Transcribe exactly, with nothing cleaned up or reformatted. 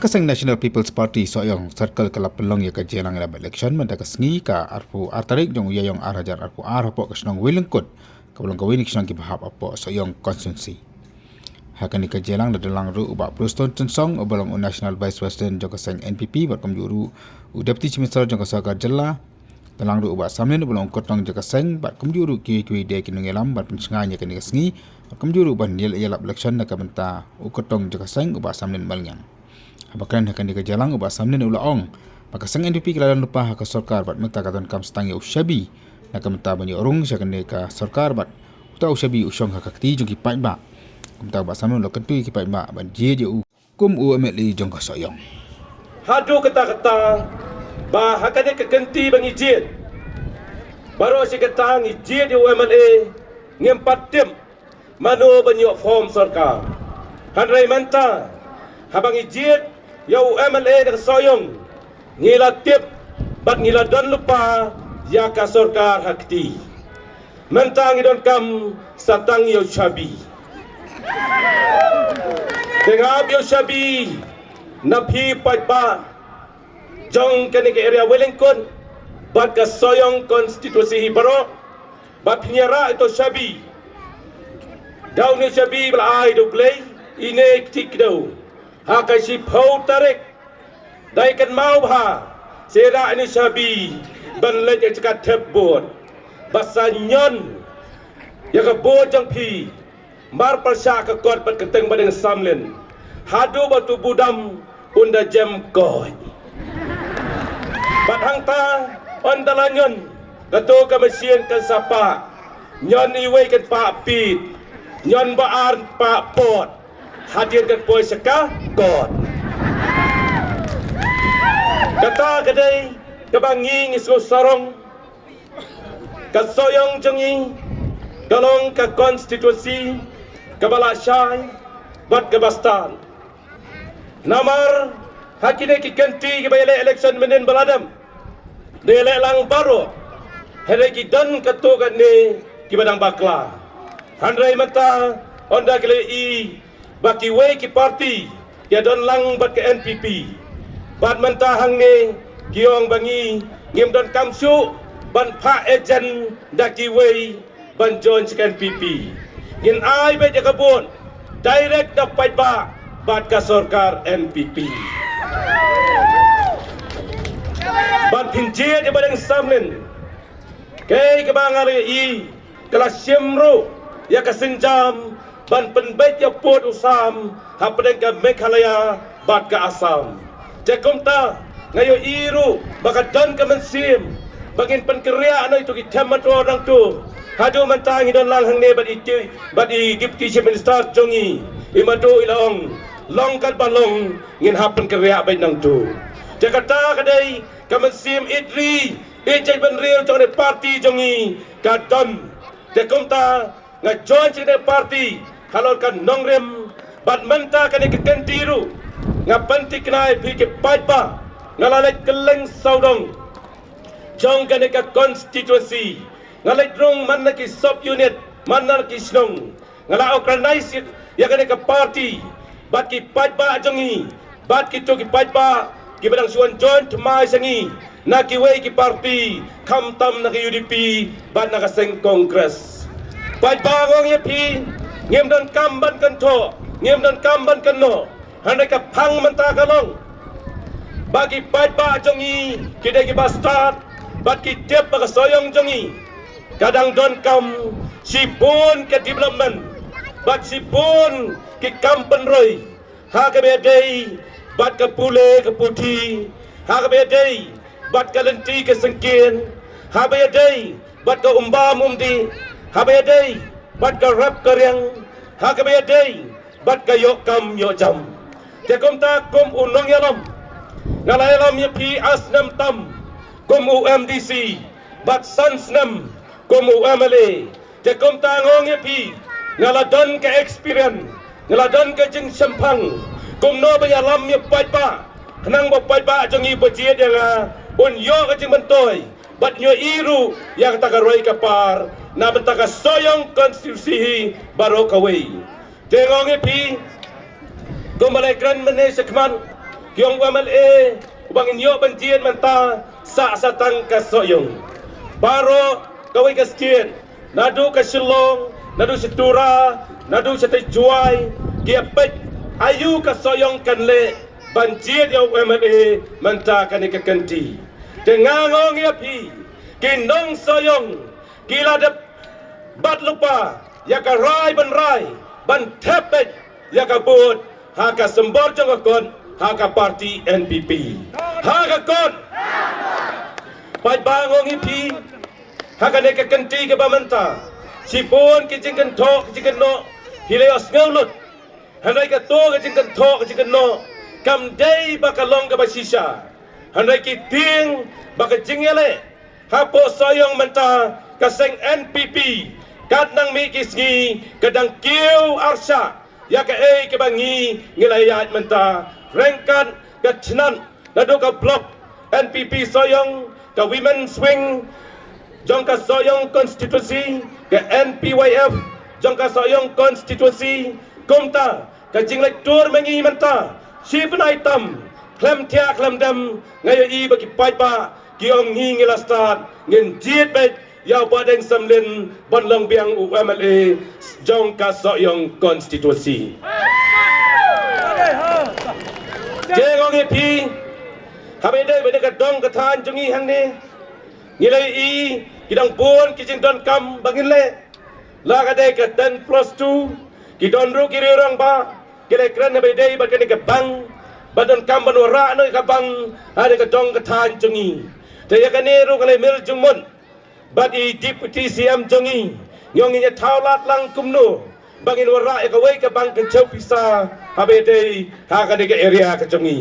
Ka seng National People's Party Sohiong Circle ka la pynlong ïa ka jingïalang ïalap election mynta ka sngi ka arphew ar tarik jong u Ïaïong ar hajar arphew ar hapoh ka shnong Wylyngkut, kaba long kawei na ki shnong kiba hap hapoh Sohiong constituency. Ha kane ka jingïalang la don lang ruh u Bah Prestone Tynsong uba long u National Vice President jong ka seng N P P bad kumjuh ruh u Deputy Chief Minister jong ka sorkar jylla. Don lang ruh u Bah Samlin uba long u kyrtong jong ka seng bad kumjuh ruh kiwei kiwei de ki nongïalam ban pynshngaiñ ïa kane ka sngi bad kumjuh ruh ban ïalap election na ka bynta u kyrtong jong ka seng u Bah Samlin Malngiang. Haba kren ha kane ka jingïalang u Bah Samlin u la ong ba ka seng N P P ka la don lypa ha ka sorkar bad mynta ka donkam sa tang ïa u shabi na ka bynta ban ïoh rung sha kane ka sorkar bad uta u shabi u shong ha ka kti jong ki paidbah. Kumta u Bah Samlin u la kyntu ïa ki paidbah ban jied ïa u kum u M L A jong ka Sohiong. Haduh katta katta ba ha kane ka kynti ba ngi jied, baroh shi katta ngi jied ïa u M L A, ngim pat tip mano ban ïoh form sorkar. Hynrei mynta haba ngi jied ïa u M L A na ka Sohiong, ngi la tip bad ngi la don lypa ïa ka sorkar ha kti. Mynta ngi donkam sa tang ïa u shabi. Te nga ap ïa u shabi na phi paidbah jong kane ka area Wylyngkut bad ka Sohiong constituency hi baroh, bad phin ïarah ïa uto u shabi da une u shabi ba la ai da U Blei, ine i kti kdew. Ha ka shiphew tarik, dei kynmaw bha, sa ïarah ïa une u shabi ban leit ïa ka jaka thep vote. Ba sa ñion ïa ka vote jong phi mar pyrshah ka kot bad ka kyrteng Bah Deng Samlin. Haduh ba uto u budam un da jem koit. Bad hangta ynda la ñion, kato ka machine kan sa pah. Ñion iwei kan pah pit, ñion ba ar pah pot. Hadien kan poi sha ka kot. Kata ka dei kaba ngi ngi sngewsarong. Ka Sohiong jong ngi ka long ka constituency kaba la shai bad kaba stad. Namar ha kine ki kynti kiba ïaleh election mynnin ba la dep, da ïaleh lang baroh, hynrei ki don katto katne kiba dang bakla. Hynrei mynta ynda ki la ïohi ba kiwei ki party ki ïadon lang bad ka N P P, bad mynta hangne ki ong ba ngi ngim donkam shuh ban phah agent da kiwei ban join sha ka N P P. Ngin ai beit ïa ka vote direct na paidbah bad ka sorkar N P P. Bad phin jied ïa Bah Deng Samlin, kaei kaba nga la ïohi, ka la shim ruh ïa ka sienjam ban pynbeit ïa pud u Sam hapdeng ka Meghalaya bad ka Assam. Te kumta nga ïohi ruh ba ka don ka mynsiem ba ngin pynkynriah noh ïa kito ki them mator nangto. Haduh mynta ngi don lang hangne bad i, bad i Deputy Chief Minister jong ngi, i Madu, i la ong, long katba long, ngin hap pynkynriah beit nangto. Te kata ka dei ka mynsiem ïeit ri ïeit jaitbynriew jong kane ka party jong ngi ka don. Te kumta nga join sha kane ka party halor ka nongrim, bad mynta kane ka kynti ruh nga pynthikna ïa phi ki paidbah. Nga la leit kylleng sawdong jong kane ka constituency, nga leit rung man na ki sub unit, man na ki shnong. Nga la organize ïa kane ka party bad ki paidbah jong ngi, bad kito ki paidbah kiba dang shu wan join thymmai sha ngi na kiwei ki party, khamtam na ka U D P bad na ka seng Congress. Paidbah, nga ong ïa phi, ngim donkam ban kynthoh, ngim donkam ban kynnoh. Hynrei ka phang mynta ka long ba ki paidbah jong ngi ki dei kiba stad bad ki tip ba ka Sohiong jong ngi ka dang donkam shibun ka development bad shibun ki kam pynroi, ha kaba ïadei bad ka pule ka puthi, ha kaba ïadei bad ka lynti ka syngkien, ha kaba ïadei bad ka umbam umdih, ha kaba ïadei bad ka rep ka riang, ha kaba ïadei bad ka ïoh kam ïoh jam. Te kumta kum u nongïalam, nga la ïalam ïa phi ar snem tam kum u M D C bad san snem kum u M L A. Te kumta nga ong ïa phi, nga la don ka experience, nga la don ka jingshemphang kumno ban ïalam ïa u paidbah, khnang ba u paidbah jong ngi ba jied ïa nga un ïoh ka jingmyntoi bad ïohi ruh ïa kata ka roi ka par na bynta ka Sohiong constituency hi baroh kawei. Te nga ong ïa phi, kumba la kren mynne shakhmat, Ki ong u M L A uba ngin ïoh ban jied mynta sah shatang ka Sohiong. Baroh kawei ka state, naduh ka Shillong, naduh sha Tura, naduh sha Jowai, ki ïa peit aïu ka Sohiong kan leh ban jied ïa u M L A mynta kane ka kynti. Te nga ong ïa phi, ki nong Sohiong ki la dep bat lypa ïa ka rai ban rai ban thep beit ïa ka vote ha ka symbol jong ka kot ha ka party N P P. Ha ka kot. Paidbah, nga ong ïa phi, ha kane ka kynti kaba mynta, shibun ki jingkynthoh ki jingkynnoh phi la ïohsngew lut. Hynrei kato ka jingkynthoh ka jingkynnoh kam dei ba ka long kaba shisha. Hynrei ki tieng ba ka jingïaleh hapoh Sohiong mynta, ka seng N P P, katba nang mih ki sngi ka dang kiew arshah ïa kaei kaba ngi ngi la ïaid mynta. Ryngkat ka tnat naduh ka block N P P Sohiong, ka women's wing jong ka Sohiong constituency, ka N P Y F jong ka Sohiong constituency, kumta ka jingleit tour ma ngi mynta shi bnai tam, khlem thiah khlem dem, nga ïohi ba ki paidbah ki ong ngi ngi la stad, ngin jied beit ïa u Bah Deng Samlin ban long biang u M L A jong ka Sohiong constituency. Te nga ong ïa phi, haba ïadei bad ka dong ka thaiñ jong ngi hangne, ngi la ïohi ki dang bun ki jingdonkam ba ngin leh. La ka dei ka ten plus two, ki don ruh ki riew rangbah ki la kren haba ïadei bad kane ka bank, ba donkam ban wanrah noh ïa ka bank ha kane ka dong ka thaiñ jong ngi. Te ïa kane ruh nga la mih jingmut bad i Deputy C M jong ngi, ngi ong ngin ïa thaw lad lang kumno ba ngin wanrah ïa kawei ka bank kynthiew pisa haba ïadei ha kane ka area ka jong ngi.